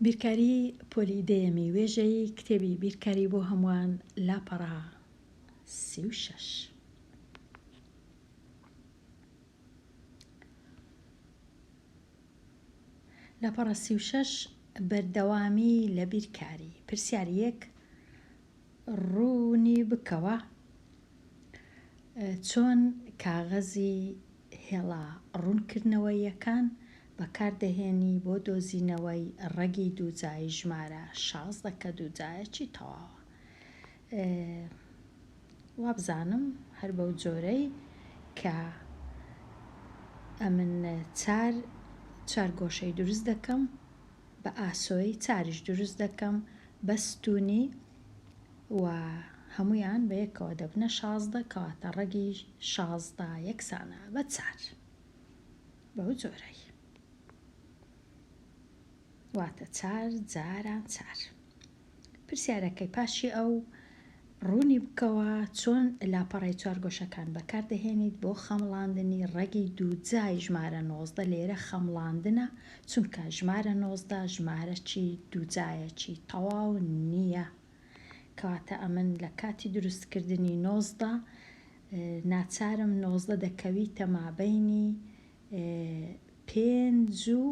بیرکاری پۆلی دەیەمی وێژەیی کتێبی بیرکاری بۆ هەمووان لاپەڕە 36. لاپەڕە 36 بەردەوامی لە بیرکاری پرسیار یەک ڕوونی بکەوە چۆن کاغەزی هێڵە ڕوونکردنەوەییەکان بەکاردەهێنی بۆ دۆزینەوەی ڕەگی دووجای ژمارە 16 کە دووجایەکی تەواوە؟ وابزانم هەر بەو جۆرەی کە ئەمن چار چارگۆشەی دروست دەکەم بە ئاسۆی چاریش دروست دەکەم بە ستوونی و هەموویان بە یەکەوە دەبنە 16 کەواتە ڕەگی 16 یەکسانە بە چار بەو جۆرەی واتە چار جاران چار. پرسیارەکەی پاشی ئەو ڕوونی بکەوە چۆن لاپەڕەی چوارگۆشەکان بەکاردەهێنیت بۆ خەمڵاندنی ڕەگی دووجای ژمارە 19 لێرە خەمڵاندنە چونکە ژمارە 19 ژمارەکی دووجایەکی تەواو نییە کەواتە ئەمن لە کاتی دروستکردنی 19 ناچارم 19 دەکەویتە مابەینی پێنج و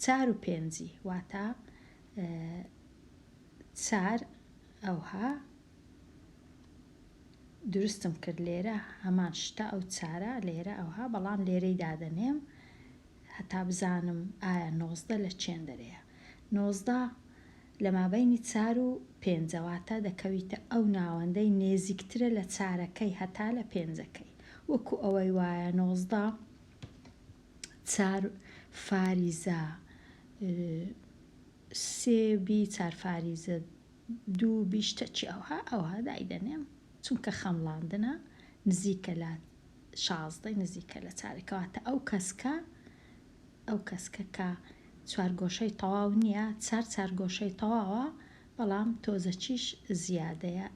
چار و پێنجی واتە چار ئەوها دروستم کرد لێرە هەمان شتە ئەو چارە لێرە ئەوها بەڵام لێرەی دادەنێم هەتا بزانم ئایا 19 لە چێندەرەیە 19 لە مابەینی چار و پێنجە واتە دەکەویتە ئەو ناوەندەی نێزیکترە لە چارەکەی هەتا لە پێنجەکەی وەکو ئەوەی وایە 19 چار فاریزە سێ بی چار فاریزە دوو بی شتەکی ئەوها ئەوها دایدەنێم چونکە خەمڵاندنە نزیکە لە شازدەی نزیکە لە چارێ کەواتە ئەو کەسکە ئەو کەسکە کە چوارگۆشەی تەواو نییە چار چارگۆشەی تەواوە بەڵام تۆزەکیش زیادەیە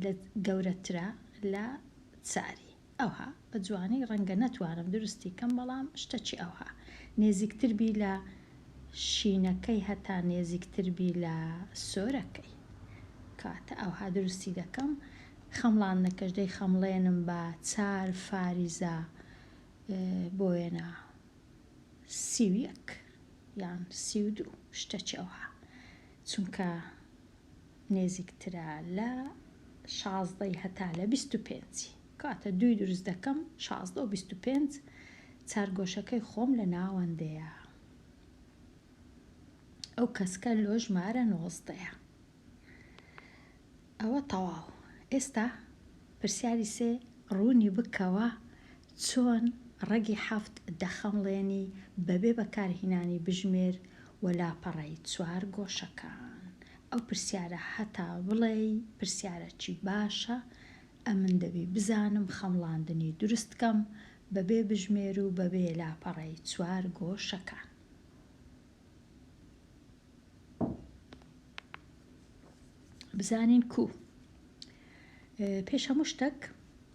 لە گەورەترە لە چاری ئەوها بە جوانی ڕەنگە نەتوانم دروستی کەم بەڵام شتەکی ئەوها نێزیکتر بی لە شینەکەی هەتا نێزیکتر بی لە سۆرەکەی کەواتە ئەوها دروستی دەکەم خەمڵاندنەکەش دەی خەمڵێنم بە چار فاریزە بۆ وێنە 31 یان 32 شتەکی ئەوها چونکە نێزیکترە لە شازدەی هەتا لە 25ی کەواتە دووی دروست دەکەم 16 و 25 چارگۆشەکەی خۆم لە ناوەندەیە ئەو کەسکە لۆ ژمارە نۆزدەیە ئەوە تەواو ئێستا پرسیاری سێ ڕوونی بکەوە چۆن ڕەگی حەفت دەخەمڵێنی بەبێ بەکارهینانی بژمێر و لاپەڕەی چوار گۆشەکان ئەو پرسیارە هەتا بڵێی پرسیارەکی باشە ئەمن دەبی بزانم خەمڵاندنی دروست کەم بەبێ بژمێر و بەبێ لاپەڕەی چوار گۆشەکان. بزانین کوو پێش هەموو شتەک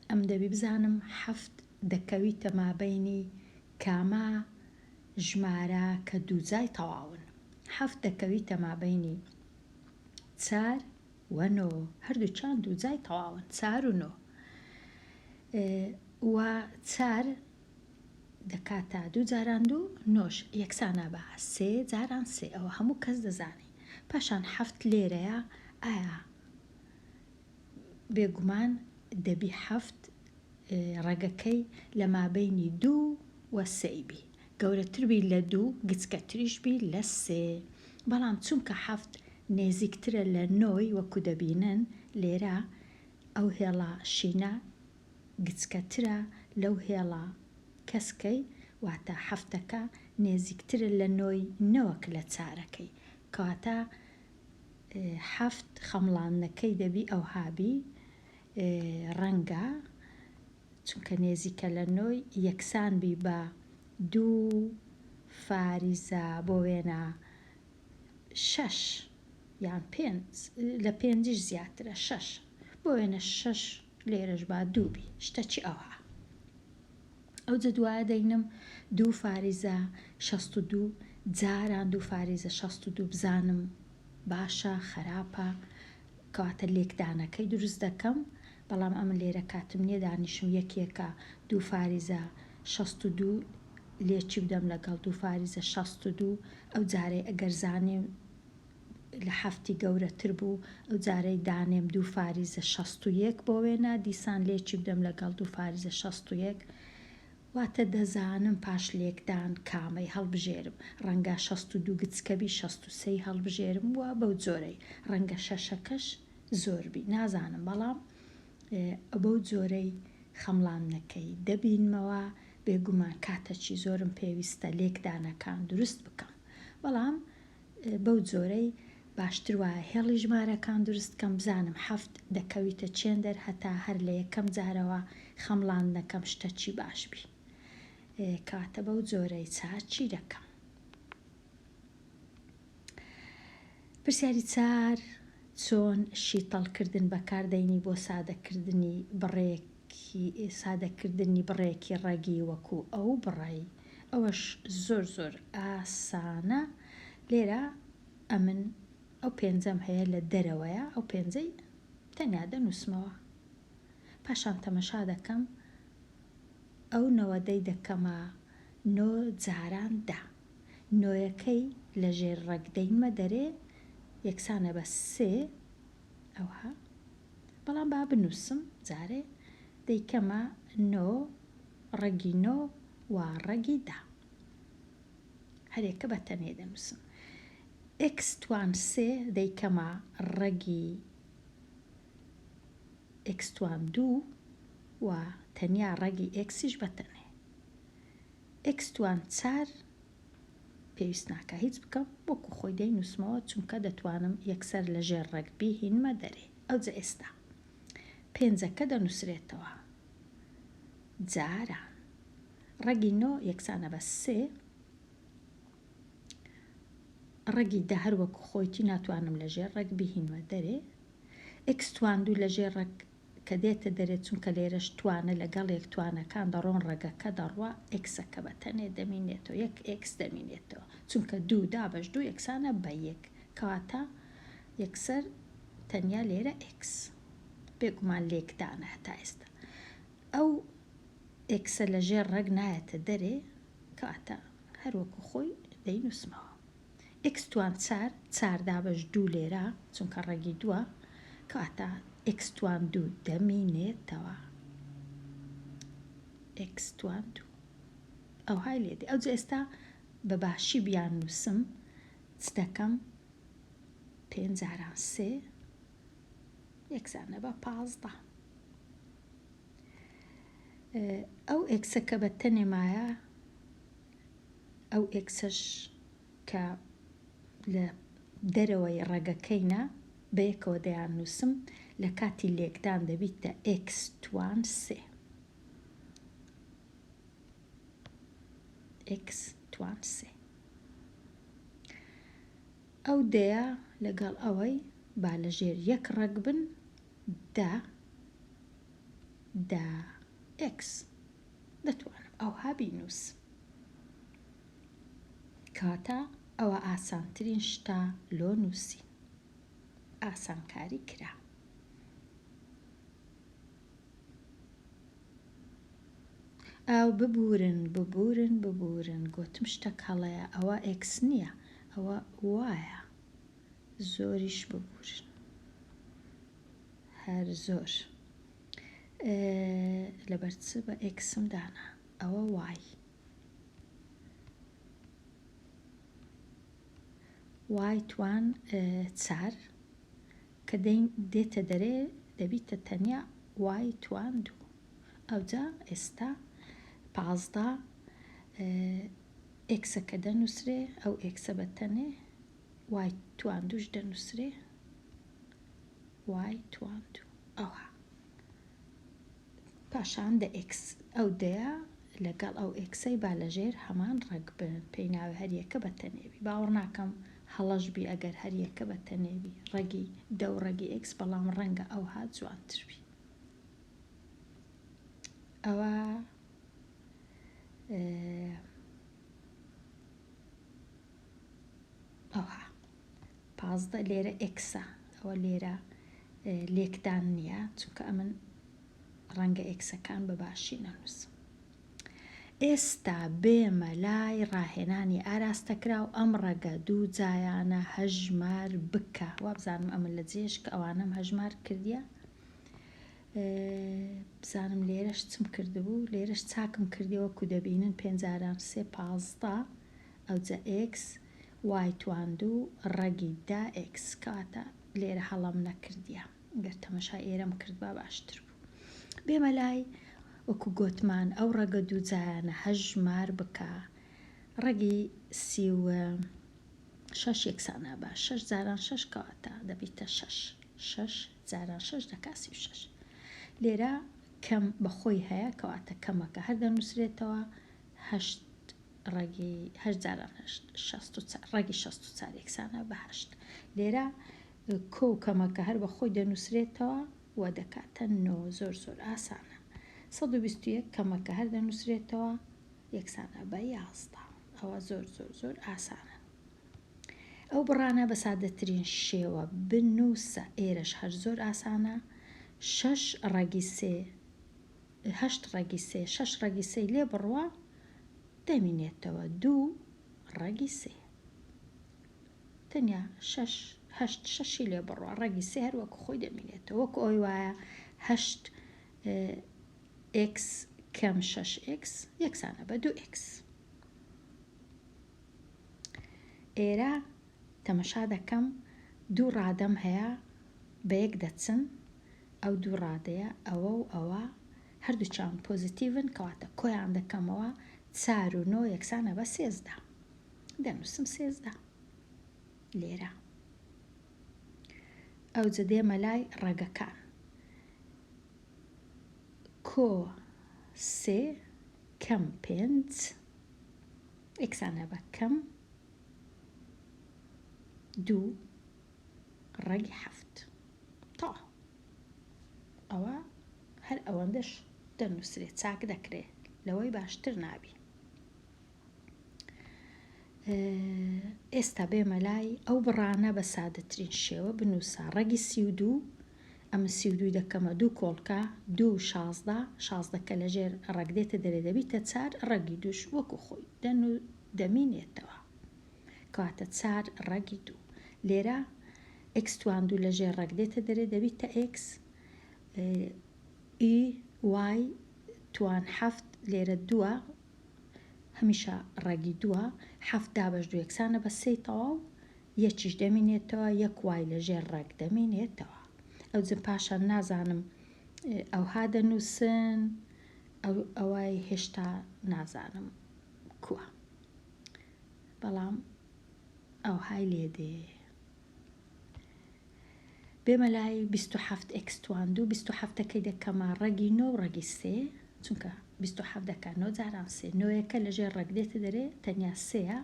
ئەم دەبی بزانم حەفت دەکەویتە مابەینی کامە ژمارە کە دووجای تەواون حەفت دەکەویتە مابەینی چار و نۆ هەردووکیان دووجای تەواون چار و نۆ و چار دەکاتە دوو جاران دوو نۆش یەکسانە بە سێ جاران سێ ئەوە هەموو کەس دەزانی پاشان حەفت لێرەیە ئایا بێگومان دەبی حەفت ڕەگەکەی لە مابەینی دوو و سێی بی گەورەتر بی لە دوو گچکەتریش بی لە سێ بەڵام چونکە حەفت نێزیکترە لە نۆی وەکو دەبینن لێرە ئەو هێڵە شینە گچکەترە لەو هێڵە کەسکەی واتە حەفتەکە نێزیکترە لە نۆی نەوەک لە چارەکەی کەواتە حەفت خەمڵاندنەکەی دەبی ئەوها بی ڕەنگە چونکە نێزیکە لە نۆی یەکسان بی بە دوو فاریزە بۆ وێنە شەش یان پێنج لە پێنجیش زیاترە شەش بۆ وێنە شەش لێرەش با دوو بی شتەکی ئەوها ئەوجە دوایە دەینم دوو فاریزە 62. جاران دوو فاریزە 62 بزانم باشە خەراپە کەواتە لێکدانەکەی دروست دەکەم بەڵام ئەمن لێرە کاتم نیە دانیشم یەکێکە دوو فاریزە 62 لێکی بدەم لەگەڵ دوو فاریزە 62 ئەو جارەی ئەگەر زانیم لە حەفتی گەورەتر بوو ئەو جارەی دانێم دوو فاریزە 61 بۆ وێنە دیسان لێکی بدەم لەگەڵ دوو فاریزە 61 واتە دەزانم پاش لێکدان کامەی هەڵبژێرم ڕەنگە 62 گچکە بی 63 ی هەڵبژێرم و بەو جۆرەی ڕەنگە شەشەکەش زۆر بی نازانم بەڵام بەو جۆرەی خەمڵاندنەکەی دەبینمەوە بێگومان کاتەکی زۆرم پێویستە لێکدانەکان دروست بکەم بەڵام بەو جۆرەی باشتر وایە هێڵی ژمارەکان دروست کەم بزانم حەفت دەکەویتە چێندەر هەتا هەر لە یەکەم جارەوە خەمڵاندنەکەم شتەکی باش بی کەواتە بەو جۆرەی چاکی دەکەم. پرسیاری چار، چۆن شیتەڵکردن بەکاردەینی بۆ سادەکردنی بڕێکی سادەکردنی بڕێکی ڕەگی وەکو ئەو بڕەی؟ ئەوەش زۆر زۆر ئاسانە لێرە ئەمن ئەو پێنجەم هەیە لە دەرەوەیە ئەو پێنجەی تەنیا دەنووسمەوە پاشان تەمەشا دەکەم ئەو نەوەدەی دەکەمە نۆ جاران دە نۆیەکەی لە ژێر ڕەگ دەینمە دەرێ یەکسانە بە سێ ئەوها بەڵام با بنووسم جارێ دەیکەمە نۆ ڕەگی نۆ و ڕەگی دە هەرێکە بە تەنێ دەنووسم ئێکس توان سێ دەیکەمە ڕەگی ئێکس توان دوو و تەنیا ڕەگی ئێکسیش بە تەنێ ئێکس توان چار پێویست ناکا هیچ بکەم وەکو خۆی دەینوسمەوە چونکە دەتوانم یەکسەر لە ژێر ڕەگ بیهینمە دەرێ ئەوجە ئێستا پێنجەکە دەنوسرێتەوە جاران ڕەگی نۆ یەکسانە بە سێ ڕەگی دە هەر وەکو خۆیتی ناتوانم لە ژێر ڕەگ بیهینمە دەرێ ئێکس توان دوو لە ژێر ڕەگ کە دێتە دەرێ چونکە لێرەش توانە لەگەڵ یەک توانەکان دەڕۆن ڕەگەکە دەڕوا ئێکسەکە بە تەنێ دەمینێتەوە یەک ئێکس دەمینێتەوە چونکە دوو دابەش دوو یەکسانە بە یەک کەواتە یەکسەر تەنیا لێرە ئێکس بێگومان لێکدانە هەتا ئێستا ئەو ئێکسە لە ژێر ڕەگ نایەتە دەرێ کەواتە هەر وەکو خۆی دەینووسمەوە. ئێکس توان چار، چار دابەش دوو لێرە چونکە ڕەگی دووە کەواتە ئێکس توان دوو دەمینێتەوە ئێکس توان دوو ئەوهای لێ دێ ئەوجا ئێستا بە باشی بیان نووسم چ دەکەم پێنج جاران سێ یەکسانە بە 15 ئەو ئێکسە کە بە تەنێ مایە ئەو ئێکسەش کە لە دەرەوەی ڕەگەکەینە بەیەکەوە دەیاننووسم لە کاتی لێکدان دەبیتە ئێکس توان سێ ئێکس توان سێ ئەو دەیە لەگەڵ ئەوەی با لە ژێر یەک ڕەگ بن دە دە ئێکس دەتوانم ئەوها بینووسم. کەواتە ئەوە ئاسانترین شتە لۆ نووسین. ئاسانکاری کرا. ئاو ببورن ببورن ببورن گۆتم شتەک هەڵەیە ئەوە ئێکس نییە ئەوە وایە زۆریش ببورن هەر زۆر. لەبەر چ بە ئێکسم دانا ئەوە وای وای توان چار کە دێتە دەرێ دەبیتە تەنیا وای توان دوو ئەوجا ئێستا 15 ئێکسەکە دەنووسرێ ئەو ئێکسە بە تەنێ وای توان دووش دەنووسرێ وای توان دوو ئەوها پاشان دە ئێکس ئەو دەیە لەگەڵ ئەو ئێکسەی با لەژێر هەمان ڕەگ بن پێی ناوێ هەر یەکە بە تەنێ بی باوەڕ ناکەم هەڵەش بی ئەگەر هەر یەکە بە تەنێ بی ڕەگی دە و ڕەگی ئێکس بەڵام ڕەنگە ئەوها جوانتر بی ئەوە. 16 لێرە ئێکسە ئەوە لێرە لێکدان نییە چونکە ئەمن ڕەنگە ئێکسەکان بە باشی نەنووسم. ئێستا بێمە لای ڕاهێنانی ئاراستەکراو ئەم ڕەگە دووجایانە هەژمار بکە وابزانم ئەمن لە جێش کە ئەوانەم هەژمار کردیە بزانم لێرەش چم کردبوو لێرەش چاکم کردی وەکو دەبینن پێنجاران سێ 15 ئەوجە ئێکس وای تواندوو ڕەگی دا ئێکس کەواتە لێرە هەڵەم نەکردیە گەر تەمەشای ئێرەم کردبا باشتر بوو بێمە لای وەکو گۆتمان ئەو ڕەگە دووجایانە هەژمار بکە ڕەگی 36 یەکسانە بە شەش جاران شەش کەواتە دەبیتە شەش شەش جاران شەش دەکا 36 لێرە کەم بەخۆی هەیە کەواتە کەمەکە هەر دەنووسرێتەوە هەشت ڕەگی هەشت جاران هەشت 64 ڕەگی 64 یەکسانە بە هەشت لێرە کۆ و کەمەکە هەر بە خۆی دەنووسرێتەوە و دەکاتە نۆ زۆر زۆر ئاسانە 121 کەمەکە هەر دەنووسرێتەوە یەکسانە بە 11 ئەوە زۆر زۆر زۆر ئاسانە ئەو بڕانە بە سادەترین شێوە بنووسە ئێرەش هەر زۆر ئاسانە شەش ڕەگی سێ هەشت ڕەگی سێ شەش ڕەگی سێی لێ بڕوا دەمینێتەوە دوو ڕەگی سێ تەنیا شەش هەشت شەشی لێ بڕوا ڕەگی سێ هەر وەکو خۆی دەمینێتەوە وەکو ئەوی وایە هەشت ئێکس کەم شەش ئێکس یەکسانە بە دوو ئێکس ئێرە تەمەشا دەکەم دوو ڕادەم هەیە بە یەک دەچن ئەو دوو ڕادەیە ئەوە و ئەوە هەردووکیان پۆزیتیڤن کەواتە کۆیان دەکەمەوە چار و نۆ یەکسانە بە 13 دەنووسم 13 لێرە ئەوجە دێمە لای ڕەگەکان کۆ سێ کەم پێنج یەکسانە بە کەم دوو ڕەگی حەفت تەواو ئەوە هەر ئەوەندەش دەنووسرێ چاک دەکرێ لەوەی باشتر نابی ئێستا بێمە لای ئەو بڕانە بە سادەترین شێوە بنووسە ڕەگی 32 ئەمە 32 دەکەمە دوو کۆڵکە دوو 16 شازدەکە لەژێر ڕەگ دێتە دەرێ دەبیتە چار ڕەگی دووش وەکو خۆی دەن و دەمینێتەوە کەواتە چار ڕەگی دوو لێرە ئێکس توان دوو لە ژێر ڕەگ دێتە دەرێ دەبیتە ئێکس ئی وای توان حەفت لێرە دووە هەمیشە ڕەگی دووە حەفت دابەش دوو یەکسانە بە سێی تەواو یەکیش دەمینێتەوە یەک وای لە ژێر ڕەگ دەمینێتەوە ئەوجە پاشان نازانم ئەوها دەنووسن ئەو ئەوای هێشتا نازانم کووە بەڵام ئەوهای لێ دێ. بێمە لای 27 ئێکس توان دوو 27 ەکەی دەکەمە ڕەگی نۆ و ڕەگی سێ چونکە 27 دەکا نۆ جاران سێ نۆیەکە لەژێر ڕەگ دێتە دەرێ تەنیا سێیە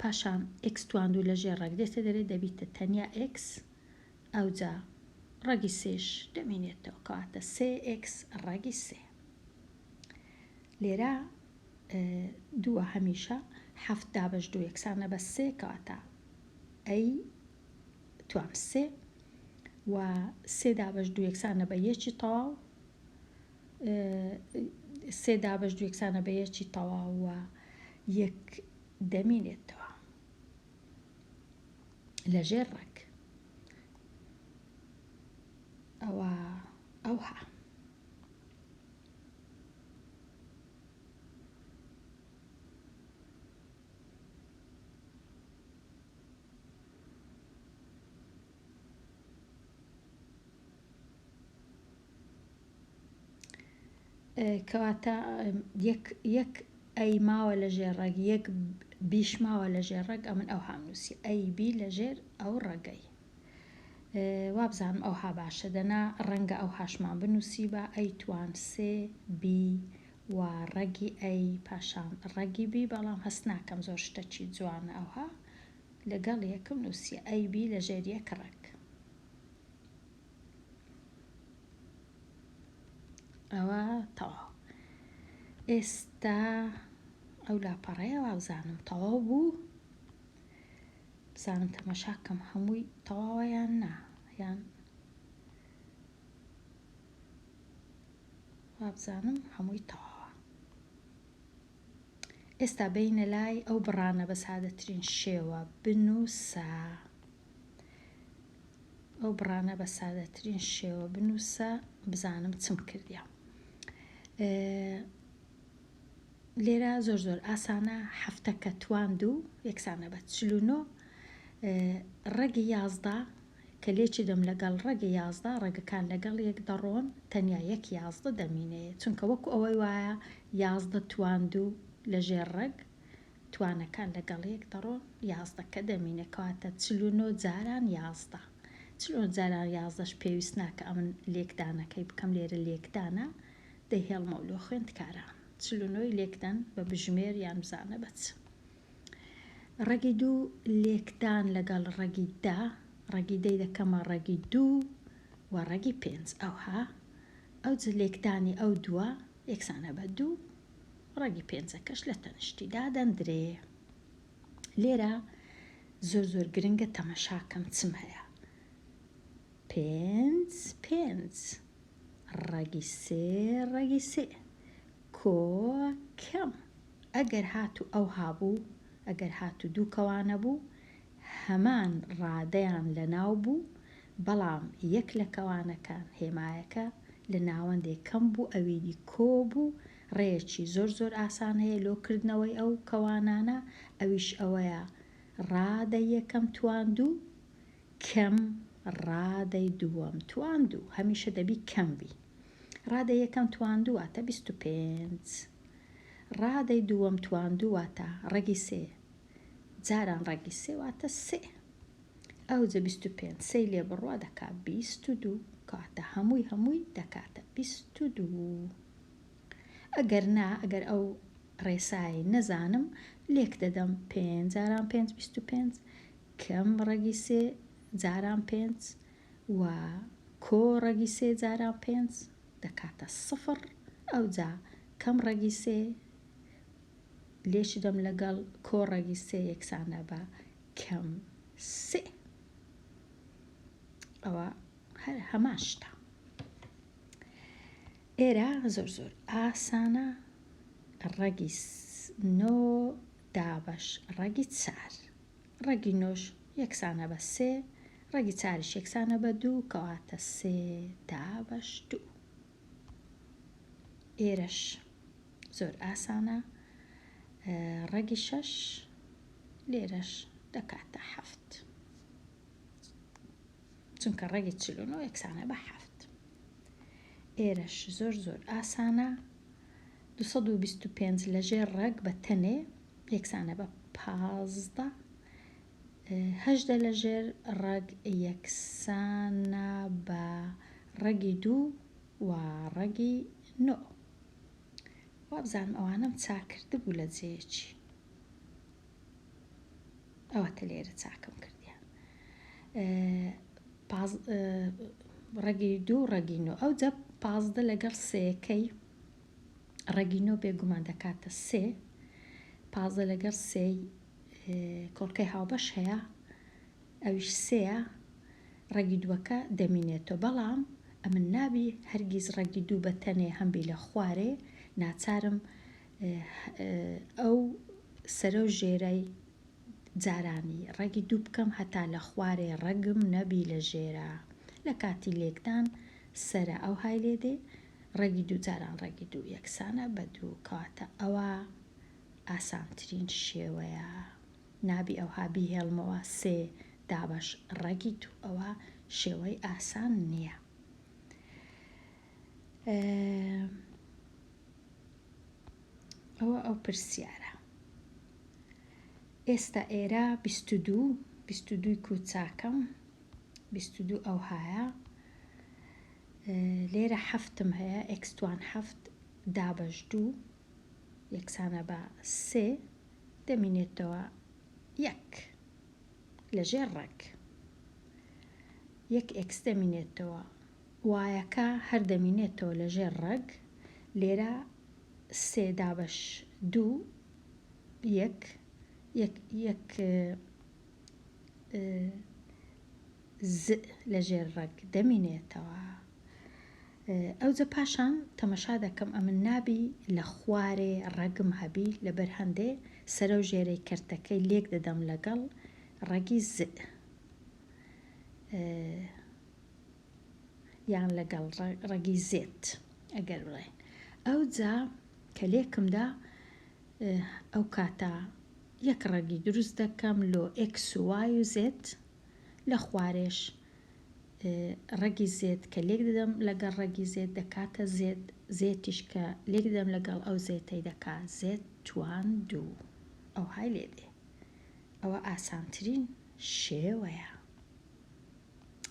پاشان ئێکس توان دوو لەژێر ڕەگ دێتە دەرێ دەبیتە تەنیا ئێکس ئەوجا ڕەگی سێش دەمینێتەوە کەواتە سێ ئێکس ڕەگی سێ لێرە دووە هەمیشە حەفت دابەش دوو یەکسانە بە سێ کەواتە ئەی توان سێ و سێ دابەش دوو یەکسانە بە یەکی تەواو سێ دابەش دوو یەکسانە بە یەکی تەواو و یەک دەمینێتەوە لەژێر ڕەگ ئەوە ئەوها. کەواتە یەک یەک ئەی ماوە لە ژێر ڕەگ یەک بیش ماوە لە ژێر ڕەگ ئەمن ئەوهام نووسی ئەی بی لە ژێر ئەو ڕەگەی وابزانم ئەوها باشە دەنا ڕەنگە ئەوهاشمان بنووسیبا ئەی توان سێ بی و ڕەگی ئەی پاشان ڕەگی بی بەڵام هەست ناکەم زۆر شتەکی جوانە ئەوها لەگەڵ یەکم نووسیە ئەی بی لەژێر یەک ڕەگ ئەوە تەواو ئێستا ئەو لاپەڕەیە وابزانم تەواو بوو. بزانم تەمەشاکەم هەمووی تەواوە یان نا یان وابزانم هەمووی تەواوە. ئێستا بێینە لای ئەو بڕانە بە سادەترین شێوە بنووسە. ئەو بڕانە بە سادەترین شێوە بنووسە بزانم چم کردیە. لێرە زۆر زۆر ئاسانە حەفتەکە توان دوو یەکسانە بە 49 ڕەگی 11 کە لێکی دەم لەگەڵ ڕەگی 11 ڕەگەکان لەگەڵ یەک دەڕۆن تەنیا یەک 11 دەمینێ چونکە وەکو ئەوەی وایە 11 توان دوو لە ژێر ڕەگ توانەکان لەگەڵ یەک دەڕۆن یازدەکە دەمینێ کەواتە 49 جاران 11 49 جاران یازدەش پێویست ناکە ئەمن لێکدانەکەی بکەم لێرە لێکدانە دەیهێڵمەوە لۆ خوێندکاران 49 ی لێکدەن بە بژمێر یان بزانە بە چ ڕەگی دوو لێکدان لەگەڵ ڕەگی دە ڕەگی دەی دەکەمە ڕەگی دوو و ڕەگی پێنج ئەوها ئەوج لێکدانی ئەو دووە یەکسانە بە دوو ڕەگی پێنجەکەش لە تەنیشتی دادەندرێ. لێرە زۆر زۆر گرنگە تەمەشاکەم چم هەیە. پێنج پێنج ڕەگی سێ ڕەگی سێ کۆ کەم ئەگەر هاتوو ئەوها بوو ئەگەر هاتوو دوو کەوانە بوو هەمان ڕادەیان لەناو بوو بەڵام یەک لە کەوانەکان هێمایەکە لە ناوەندێ کەم بوو ئەویدی کۆ بوو ڕێیەکی زۆر زۆر ئاسان هەیە لۆ کردنەوەی ئەو کەوانانە ئەویش ئەوەیە ڕادەی یەکەم تواندوو کەم ڕادەی دووەم تواندوو هەمیشە دەبی کەم بی ڕادەی یەکەم تواندوو واتە 25 ڕادەی دووەم تواندوو واتە ڕەگی سێ جاران ڕەگی سێ واتە سێ ئەوجە 25 سێی لێ بڕوا دەکا 22 کەواتە هەمووی هەمووی دەکاتە 22 ئەگەر نا ئەگەر ئەو ڕێسایەی نەزانم لێک دەدەم پێنج جاران پێنج 25 کەم ڕەگی سێ جاران پێنج و کۆ ڕەگی سێ جاران پێنج دەکاتە سفڕ ئەوجا کەم ڕەگی سێ لێشدەم لەگەڵ کۆ ڕەگی سێ یەکسانە بە کەم سێ ئەوە هەر هەمان شتە ئێرە زۆر زۆر ئاسانە ڕەگی نۆ دابەش ڕەگی چار ڕەگی نۆش یەکسانە بە سێ ڕەگی چاریش یەکسانە بە دوو کەواتە سێ دابەش دوو ئێرەش زۆر ئاسانە ڕەگی شەش لێرەش دەکاتە حەفت چونکە ڕەگی 49 یەکسانە بە حەفت ئێرەش زۆر زۆر ئاسانە 225 لەژێر ڕەگ بە تەنێ یەکسانە بە پازدە هەژدە لەژێر ڕەگ یەکسانە بە ڕەگی دوو و ڕەگی نۆ. وابزانم ئەوانەم چاکردبوو لە جێیەکی. ئەوەتە لێرە چاکم کردیان. ڕەگی دوو ڕەگی نۆ ئەوجا پازدە لەگەڵ سێیەکەی ڕەگی نۆ بێگومان دەکاتە سێ پازدە لەگەڵ سێی کۆڵکەی هاوبەش هەیە ئەویش سێیە ڕەگی دووەکە دەمینێتەوە بەڵام ئەمن نابی هەرگیز ڕەگی دوو بە تەنێ هەمبی لە خوارێ ناچارم ئەو سەرەو ژێرەی جارانی ڕەگی دوو بکەم هەتا لە خوارێ ڕەگم نەبی لە ژێرە لە کاتی لێکدان سەرە ئەوهای لێ دێ ڕەگی دوو جاران ڕەگی دوو یەکسانە بە دوو کەواتە ئەوە ئاسانترین شێوەیە نابی ئەوها بیهێڵمەوە سێ دابەش ڕەگی دوو ئەوە شێوەی ئاسان نییە. ئەوە ئەو پرسیارە ئێستا ئێرە 22 22 کوچاکەم 22 ئەوهایە لێرە حەفتم هەیە ئێکس توان حەفت دابەش دوو یەکسانە بە سێ دەمینێتەوە یەک لە ژێر ڕەگ یەک ئێکس دەمینێتەوە وایەکە هەر دەمینێتەوە لە ژێر ڕەگ لێرە سێ دابەش دوو یەک یەک یەک. ز لە ژێر ڕەگ دەمینێتەوە. ئەوجە پاشان تەمەشا دەکەم ئەمن نابی لە خوارێ ڕەگم هەبی لەبەر هەندێ سەرەو ژێرەی کەرتەکەی لێک دەدەم لەگەڵ ڕەگی ز یان لەگەڵ ڕەگی زێت ئەگەر بڵێن ئەوجا کە لێکمدا ئەو کاتە یەک ڕەگی دروست دەکەم لۆ ئێکس و وای و زێت لە خوارێش ڕەگی زێت کە لێک دەدەم لەگەڵ ڕەگی زێت دەکاتە زێت زێتیش کە لێک دەدەم لەگەڵ ئەو زێتەی دەکا زێت توان دوو ئەوهای لێ دێ ئەوە ئاسانترین شێوەیە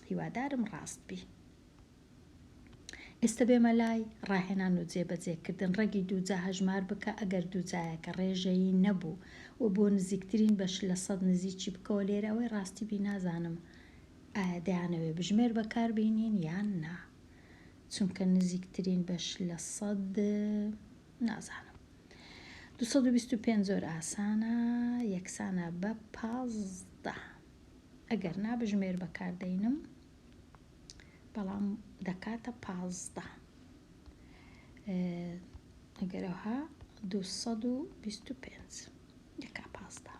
هیوادارم ڕاست بی. ئێستە بێمە لای ڕاهێنان و جێبەجێکردن، ڕەگی دووجا هەژمار بکە، ئەگەر دووجایەکە ڕێژەیی نەبوو و بۆ نزیکترین بەش 100% نزیکی بکەوە، لێرە ئەوەی ڕاستی بی نازانم ئایا دەیانەوێ بژمێر بەکار بینین یان نا چونکە نزیکترین بەش 100% نازانم. 225 زۆر ئاسانە یەکسانە بە 15 ئەگەر نا بژمێر بەکار دەینم. بەڵام دەکاتە 15 ئەگەر ئەوها 225 دەکا 15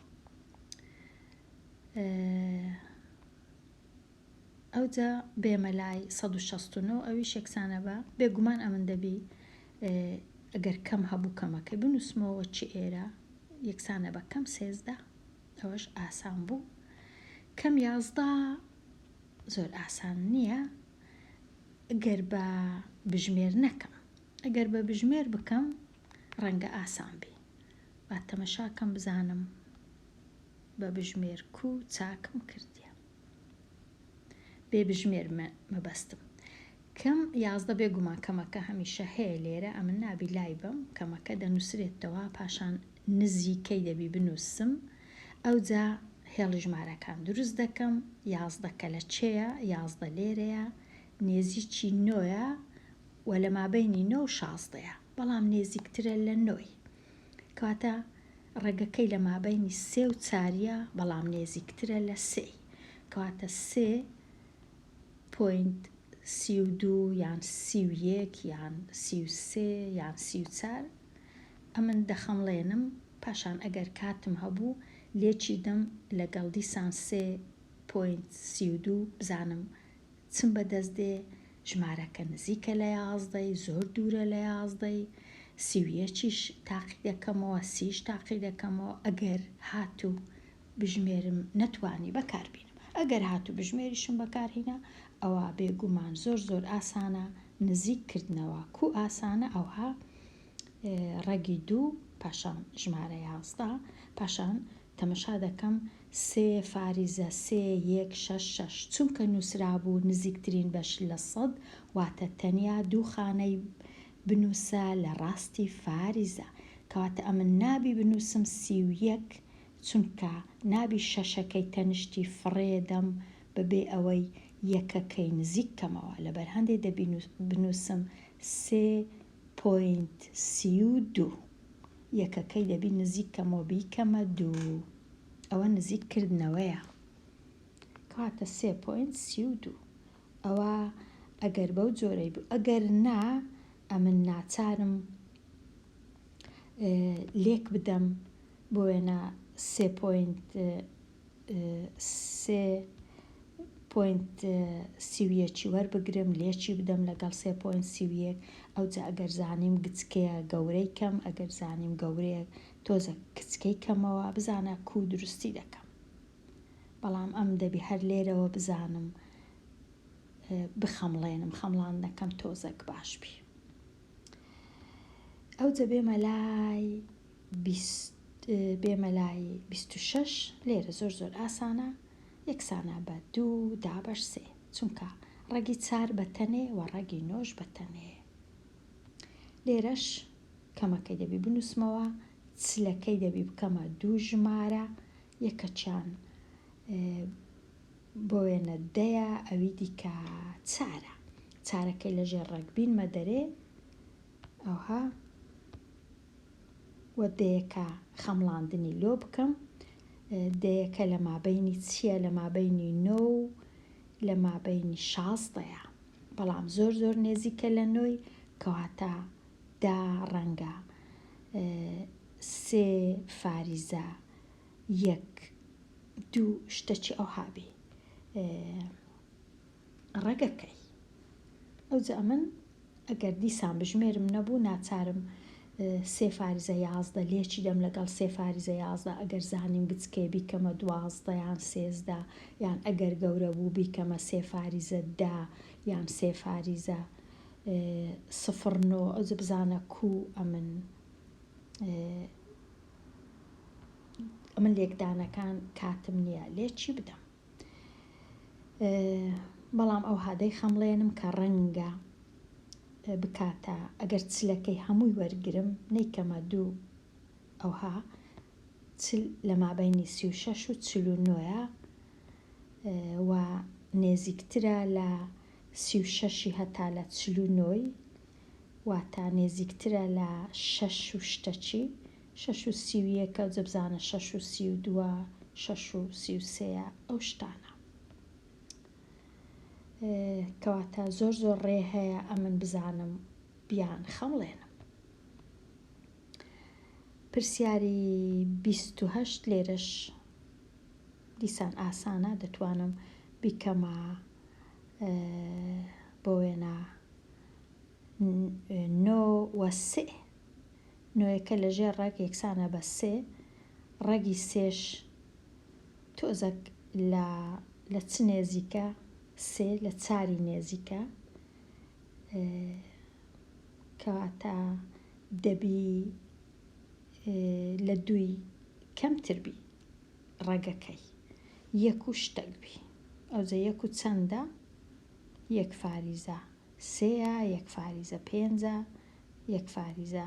ئەوجا بێمە لای 169 ئەویش یەکسانە بە بێگومان ئەمن دەبی ئەگەر کەم هەبوو کەمەکەی بنووسمەوە چی ئێرە یەکسانە بە کەم سێزدە ئەوەش ئاسان بوو کەم 11 زۆر ئاسان نییە گەر بە بژمێر نەکەم ئەگەر بە بژمێر بکەم ڕەنگە ئاسان بی با تەمەشاکەم بزانم بە بژمێر کو چاکم کردیە بێ بژمێر مەبەستم کەم 11 بێگومان کەمەکە هەمیشە هەیە لێرە ئەمن نابی لای بەم کەمەکە دەنووسرێتەوە پاشان نزیکەی دەبی بنووسم ئەوجا هێڵی ژمارەکان دروست دەکەم، 11 کە لە چێیە، 11 لێرەیە، نێزیکی نۆیە و لە مابەینی نۆ و شازدەیە، بەڵام نێزیکترە لە نۆی. کەواتە ڕەگەکەی لە مابەینی سێ و چاریە، بەڵام نێزیکترە لە سێی. کەواتە سێ point 32 یان 31 یان 33 یان 34 ئەمن دەخەمڵێنم، پاشان ئەگەر کاتم هەبوو لێکی دەم لەگەڵ دیسان سێ point 32 بزانم چم بەدەست دێ، ژمارەکە نزیکە لە یازدەی، زۆر دوورە لە یازدەی، سی و یەکیش تاقی دەکەمەوە، سیش تاقی دەکەمەوە، ئەگەر هاتوو بژمێرم نەتوانی بەکار بینم، ئەگەر هاتوو بژمێریشم بەکار هینا ئەوا بێگومان زۆر زۆر ئاسانە نزیک کردنەوە، کوو ئاسانە ئەوها ڕەگی دوو پاشان ژمارە 11 پاشان تەمەشا دەکەم سێ فاریزە سێ یەک شەش شەش چونکە نووسرابوو نزیکترین بەش 100% واتە تەنیا دوو خانەی بنووسە لە ڕاستی فاریزە کەواتە ئەمن نابی بنووسم 31 چونکە نابی شەشەکەی تەنشتی فڕێ دەم بەبێ ئەوەی یەکەکەی نزیک کەمەوە لەبەر هەندێ دەبی بنووسم سێ point 32 یەکەکەی دەبی نزیک کەمەوە بیکەمە دوو ئەوە نزیک کردنەوەیە کەواتە سێ point 32 ئەوە ئەگەر بەو جۆرەی بوو ئەگەر نا ئەمن ناچارم لێک بدەم بۆ وێنە سێ point سێ point 31ی وەربگرم لێکی بدەم لەگەڵ سێ point 31 ئەوجا ئەگەر زانیم گچکەیە گەورەی کەم ئەگەر زانیم گەورەیە تۆزە کچکەی کەمەوە بزانە کوو دروستی دەکەم بەڵام ئەم دەبی هەر لێرەوە بزانم بخەمڵێنم خەمڵاندنەکەم تۆزەک باش بی ئەوجە بێمە لای بێمە لای 26 لێرە زۆر زۆر ئاسانە یەکسانە بە دوو دابەش سێ چونکە ڕەگی چار بە تەنێ و ڕەگی نۆش بە تەنێ لێرەش کەمەکەی دەبی بنووسمەوە چلەکەی دەبی بکەمە دوو ژمارە یەکەچیان بۆ وێنە دەیە ئەوی دیکە چارە چارەکەی لەژێر ڕەگ بینمە دەرێ ئەوها و دەیەکە خەمڵاندنی لۆ بکەم. دەیەکە لە مابەینی چییە لە مابەینی نۆ و لە مابەینی شازدەیە بەڵام زۆر زۆر نێزیکە لە نۆی کەواتە دا ڕەنگە سێ فاریزە یەک دوو شتەکی ئەوها بی ڕەگەکەی ئەوجا ئەمن ئەگەر دیسان بژمێرم نەبوو ناچارم سێ فاریزە 11 لێکی دەم لەگەڵ سێ فاریزە 11 ئەگەر زانیم گچکەیە بیکەمە 12 یان 13 یان ئەگەر گەورە بوو بیکەمە سێ فاریزە دە یان سێ فاریزە سفر نۆ ئەوجا بزانە کوو ئەمن ئەمن لێکدانەکان کاتم نییە لێکی بدەم بەڵام ئەوها دەیخەمڵێنم کە ڕەنگە بکاتە ئەگەر چلەکەی هەمووی وەرگرم نەیکەمە دوو ئەوها چل لە مابەینی 36 و 49ە و نێزیکترە لە 36 هەتا لە 49ی واتە نێزیکترە لە شەش و شتەکی شەش و 31ە جا بزانە شەش و 32ە شەش و 33ە ئەو شتانە. کەواتە زۆر زۆر ڕێ هەیە ئەمن بزانم بیان خەمڵێنم. پرسیاری 28 لێرەش دیسان ئاسانە دەتوانم بیکەمە بۆ وێنە نۆ و سێ. نۆیەکە لە ژێر ڕەگ یەکسانە بە سێ، ڕەگی سێش تۆزەک لە لە چ نێزیکە؟ سێ لە چاری نێزیکە. کەواتە دەبی لە دووی کەمتر بی ڕەگەکەی. یەک و شتەک بی. ئەوجە یەک و چەندە؟ یەک فاریزە سێیە، یەک فاریزە پێنجە، یەک فاریزە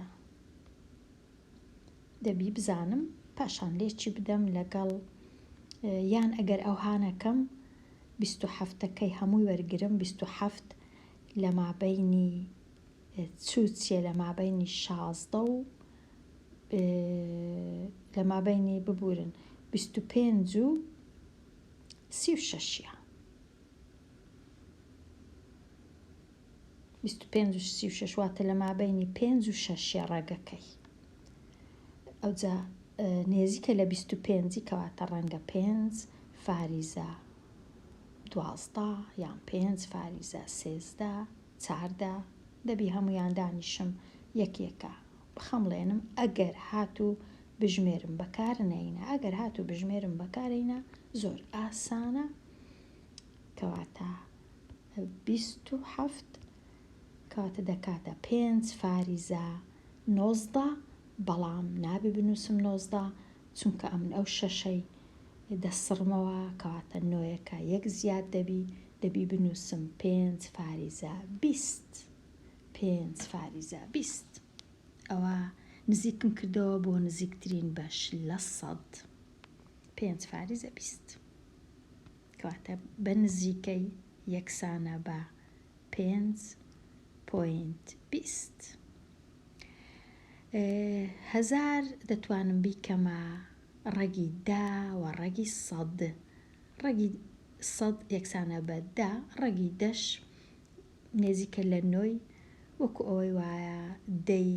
دەبی بزانم پاشان لێکی بدەم لەگەڵ یان ئەگەر ئەوها نەکەم 27ەکەی هەمووی وەرگرم 27 لە مابەینی چوو چیە لە مابەینی 16 و لە مابەینی ببورن 25 و 36ە. 25 و 36 واتە لە مابەینی پێنج و شەشە ڕەگەکەی. ئەوجا نێزیکە لە 25 کەواتە ڕەنگە پێنج فاریزە 12 یان پێنج فاریزە 13 چاردە دەبی هەمویان دانیشم یەک یەکە بخەمڵێنم ئەگەر هاتوو بژمێرم بەکار نەینە ئەگەر هاتوو بژمێرم بەکارینە زۆر ئاسانە کەواتە 27 کەواتە دەکاتە پێنج فاریزە 19 بەڵام نابێ بنووسم 19 چونکە ئەمن ئەو شەشەی دەسڕمەوە کەواتە نۆیەکە یەک زیاد دەبی دەبی بنووسم پێنج فاریزە 20 پێنج فاریزە 20 ئەوە نزیکم کردەوە بۆ نزیکترین بەش لە سەد پێنج فاریزە 20 کەواتە بە نزیکەی یەکسانە بە پێنج point 20. هەزار دەتوانم بیکەمە ڕەگی دە و ڕەگی سەد. ڕەگی سەد یەکسانە بە دە، ڕەگی دەش نێزیکە لە نۆی، وەکو ئەوەی وایە دەی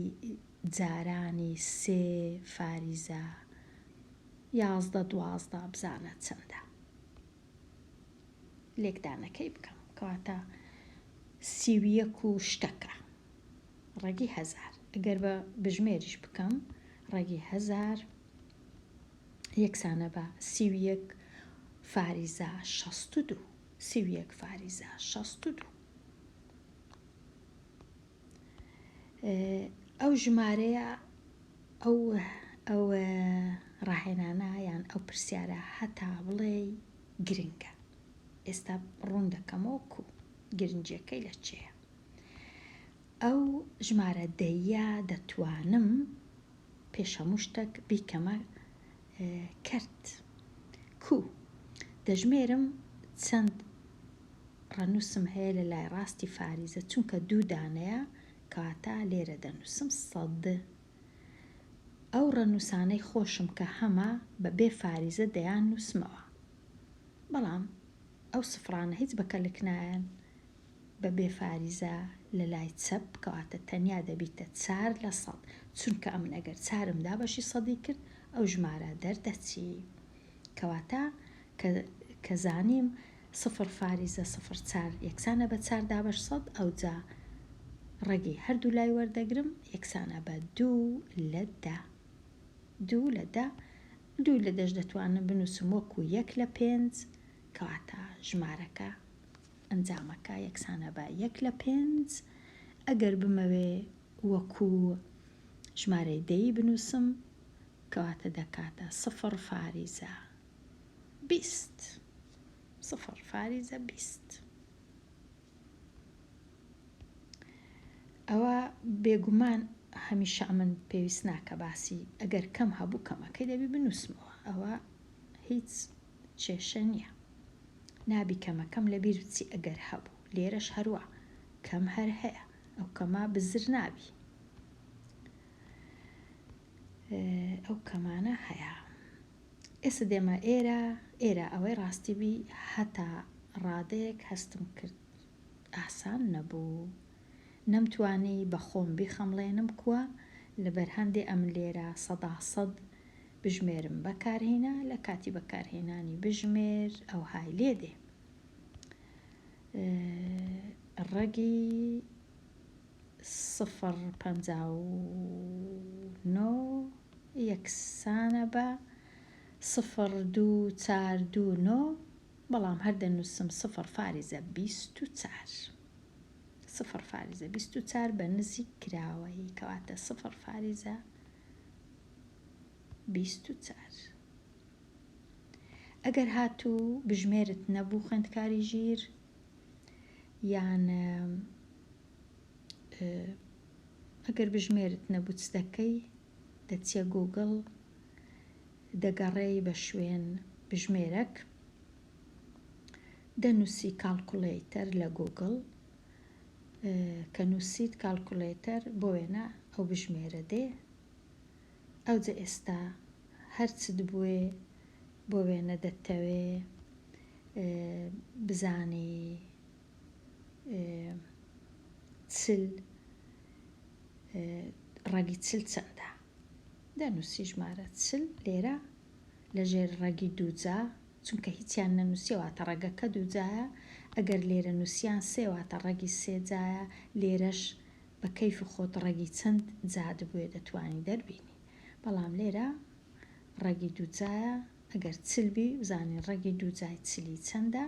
جارانی سێ فاریزە 11 12 بزانە چەندە. لێکدانەکەی بکەم کەواتە 31 و شتەکە ڕەگی هەزار ئەگەر بە بژمێریش بکەم ڕەگی هەزار یەکسانە بە 31 فاریزە 62 31 فاریزە 62 ئەو ژمارەیە ئەو ئەو ڕاهێنانە یان ئەو پرسیارە هەتا بڵێی گرنگە. ئێستا ڕوون دەکەمەوە کو گرنگیەکەی لە چێیە. ئەو ژمارە دەیە دەتوانم پێش هەموو شتێک بیکەمە کەرت. کو دەژمێرم چەند ڕەنووسم هەیە لە لای ڕاستی فاریزە چونکە دوو دانەیە کەواتە لێرە دەنووسم سەد. ئەو ڕەنووسانەی خۆشم کە هەمە بە بێ فاریزە دەیان نووسمەوە. بەڵام ئەو سفرانە هیچ بە کەلک نایەن بە بێ فاریزە لە لای چەپ کەواتە تەنیا دەبیتە 4%، چونکە ئەمن ئەگەر چارم دابەشی سەدی کرد ئەو ژمارە دەردەچی. کەواتە کە کە زانیم سفر فاریزە سفر چار یەکسانە بە چار دابەش سەد ئەوجا ڕەگی هەردوو لای وەردەگرم یەکسانە بە 2 لە 10. 2 لە 10، 2 لە دەش دەتوانم بنووسم وەکو 1 لە 5. کەواتە ژمارەکە ئەنجامەکە یەکسانە بە 1 لە 5. ئەگەر بمەوێ وەکو ژمارەی دەیی بنووسم کەواتە دەکاتە سفر فاریزە 20، سفر فاریزە 20. ئەوە بێگومان هەمیشە ئەمن پێویست ناکە باسی ئەگەر کەم هەبوو کەمەکەی دەبی بنووسمەوە، ئەوە هیچ کێشە نییە. نابی کەمەکەم لەبیر بچی ئەگەر هەبوو، لێرەش هەروە کەم هەر هەیە، ئەو کەمە بزر نابی، ئەو کەمانە هەیە. ئێستا دێمە ئێرە، ئێرە ئەوەی ڕاستی بی هەتا ڕادەیەک هەستم کرد ئاسان نەبوو، نەمتوانی بە خۆم بیخەمڵێنم کوە لەبەر هەندێ ئەمن لێرە سەدا سەد بژمێرم بەکارهینا، لە کاتی بەکارهێنانی بژمێر ئەوهای لێ دێ. ڕەگی سفر 59 یەکسانە بە سفر دوو چار دوو نۆ، بەڵام هەر دەنووسم سفر فاریزە 24، سفر فاریزە 24 بە نزیک کراوەیی، کەواتە سفر فاریزە 24. ئەگەر هاتوو بژمێرت نەبوو خوێندکاری ژیر، یان ئەگەر بژمێرت نەبوو چ دەکەی؟ دەچیە گوگڵ دەگەڕێی بە شوێن بژمێرەک، دەنووسی calculator لە گوگڵ، کە نووسیت calculator بۆ وێنە ئەو بژمێرە دێ. ئەوجە ئێستا هەرچت بوێ بۆ وێنە دەتەوێ بزانی 40، ڕەگی 40 چەندە، دەنووسی ژمارە 40 لێرە لەژێر ڕەگی دووجا، چونکە هیچیان نەنووسیە واتە ڕەگەکە دووجایە. ئەگەر لێرە نووسیان سێ واتە ڕەگی سێ جایە. لێرەش بە کەیف خۆت ڕەگی چەند جاد بوێ دەتوانی دەربینی، بەڵام لێرە ڕەگی دووجایە. ئەگەر 40 بی بزانین ڕەگی دووجای چلی چەندە،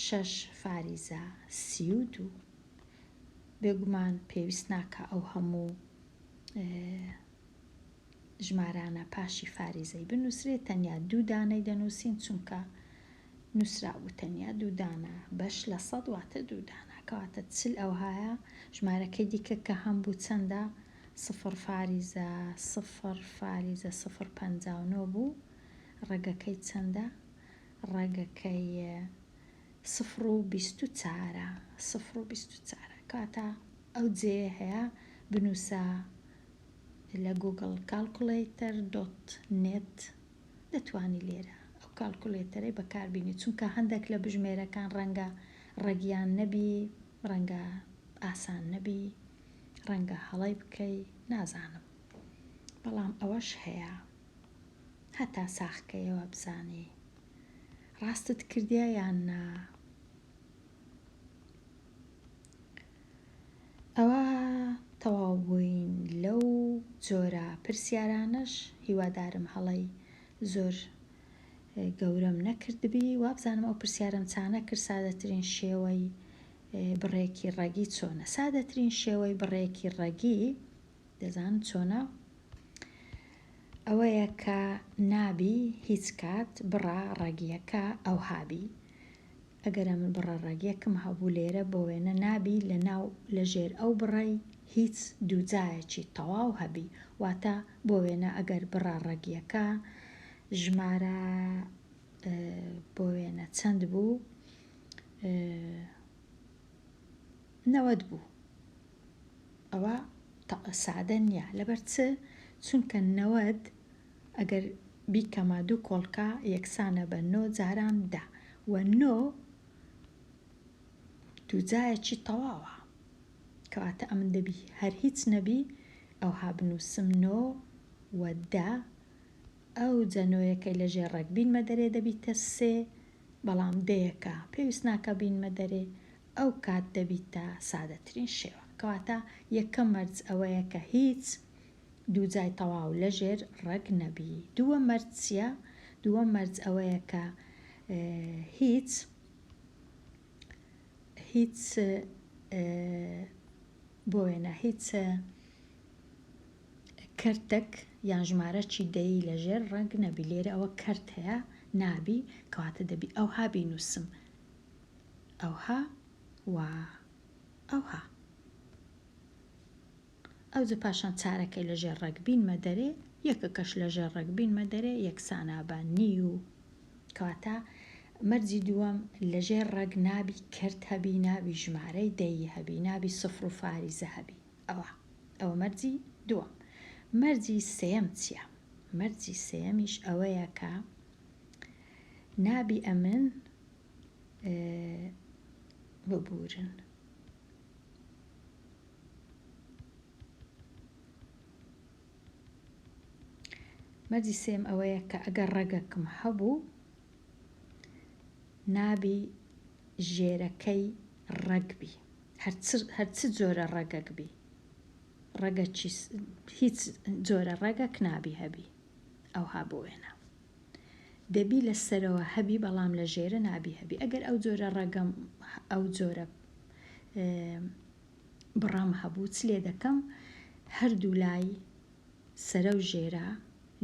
شەش فاریزە 32. بێگومان پێویست ناکە ئەو هەموو ژمارانە پاشی فاریزەی بنووسرێت، تەنیا دوو دانەی دەنووسین چونکە نووسرابوو تەنیا دوو دانە بەش لە سەد واتە دوو دانە، کەواتە 40 ئەوهایە. ژمارەکەی دیکە کە هەم بوو چەندە؟ سفر فاریزە سفر فاریزە سفر 59 بوو. ڕەگەکەی چەندە؟ ڕەگەکەی سفر و 24ە، سفر و 24ە. کەواتە ئەو جێیە هەیە بنووسە لە گوگڵ calculator dot net، دەتوانی لێرە ئەو calculator ەی بەکاربینی، چونکە هەندێک لە بژمێرەکان ڕەنگە ڕەگیان نەبی، ڕەنگە ئاسان نەبی، ڕەنگە هەڵەی بکەی، نازانم، بەڵام ئەوەش هەیە هەتا ساخکەیەوە بزانی ڕاستت کردیە یان نا. ئەوە تەواو بووین لەو جۆرە پرسیارانەش، هیوادارم هەڵەی زۆر گەورەم نەکردبی. وابزانم ئەو پرسیارم چانە کرد سادەترین شێوەی بڕێکی ڕەگی چۆنە؟ سادەترین شێوەی بڕێکی ڕەگی دەزان چۆنە؟ ئەوەیە کە نابی هیچ کات بڕە ڕەگیەکە ئەوهابی. ئەگەر ئەمن بڕە ڕەگێکم هەبوو لێرە بۆ وێنە نابی لە ناو لە ژێر ئەو بڕەی هیچ دووجایەکی تەواو هەبی، واتە بۆ وێنە ئەگەر بڕە ڕەگیەکە ژمارە بۆ وێنە چەند بوو؟ 90 بوو، ئەوە سادە نییە. لەبەر چ؟ چونکە 90 ئەگەر بیکەمە دوو کۆڵکە یەکسانە بە نۆ جاران دە وە نۆ دووجایەکی تەواوە کەواتە ئەمن دەبی هەر هیچ نەبی ئەوها بنووسم نۆ و دە ئەوجە نۆیەکەی لە ژێر ڕەگ بینمە دەرێ دەبیتە سێ بەڵام دەیەکە پێویست ناکا بینمە دەرێ ئەو کات دەبیتە سادەترین شێوە کەواتە یەکەم مەرج ئەوەیە کە هیچ دووجای تەواو لە ژێر ڕەگ نەبی دووەم مەرج چیە دووەم مەرج ئەوەیە کە هیچ هیچ بۆ وێنە هیچ کەرتەک یان ژمارەکی دەیی لە ژێر ڕەنگ نەبی لێرە ئەوە کەرت هەیە نابی کەواتە دەبی ئەوها بینوسم ئەوها و ئەوها ئەوجە پاشان چارەکەی لە ژێر ڕەگ بینمە دەرێ یەکەکەش لە ژێر ڕەگ بینمە دەرێ یەکسانە بە نیو کەواتە مەرجی دووەم لە ژێر ڕەگ نابی کەرت هەبی نابی ژمارەی دەیی هەبی نابی سفر و فاریزە هەبی ئەوە ئەوە مەرجی دووەم. مەرجی سێیەم چییە؟ مەرجی سێیەمیش ئەوەیە کە نابی ئەمن ببورن. مەرجی سێیەم ئەوەیە کە ئەگەر ڕەگەکم هەبوو نابی ژێرەکەی ڕەگ بی هەر چ جۆرە ڕەگەک بی ڕەگەکی هیچ جۆرە ڕەگەک نابی هەبی ئەوها بۆ وێنە دەبی لە سەرەوە هەبی بەڵام لە ژێرە نابی هەبی ئەگەر ئەو جۆرە ڕەگەم ئەو جۆرە بڕەم هەبوو چ لێ دەکەم هەردوو لای سەرە و ژێرە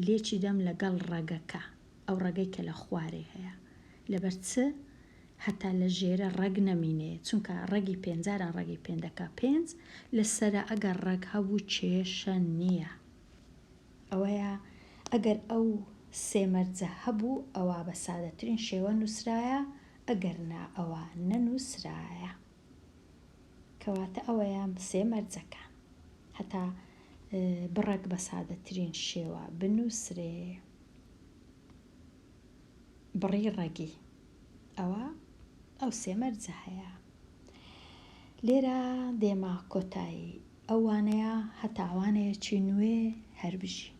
لێکی دەم لەگەڵ ڕەگەکە ئەو ڕەگەی کە لە خوارێ هەیە لەبەر چ هەتا لە ژێرە ڕەگ نەمینێ چونکە ڕەگی پێنجاران ڕەگی پێن دەکا پێنج لە سەرە ئەگەر ڕەگ هەبوو کێشە نییە ئەوەیە ئەگەر ئەو سێ مەرجە هەبوو ئەوا بە سادەترین شێوە نووسرایە ئەگەر نا ئەوا نەنووسرایە کەواتە ئەوەیە سێ مەرجەکان هەتا بڕەک بە سادەترین شێوە بنووسرێ. بڕی ڕەگی ئەوە ئەو سێ مەرجە هەیە. لێرە دێمە کۆتایی ئەو وانەیە هەتا وانەیەکی نوێ هەر بژین.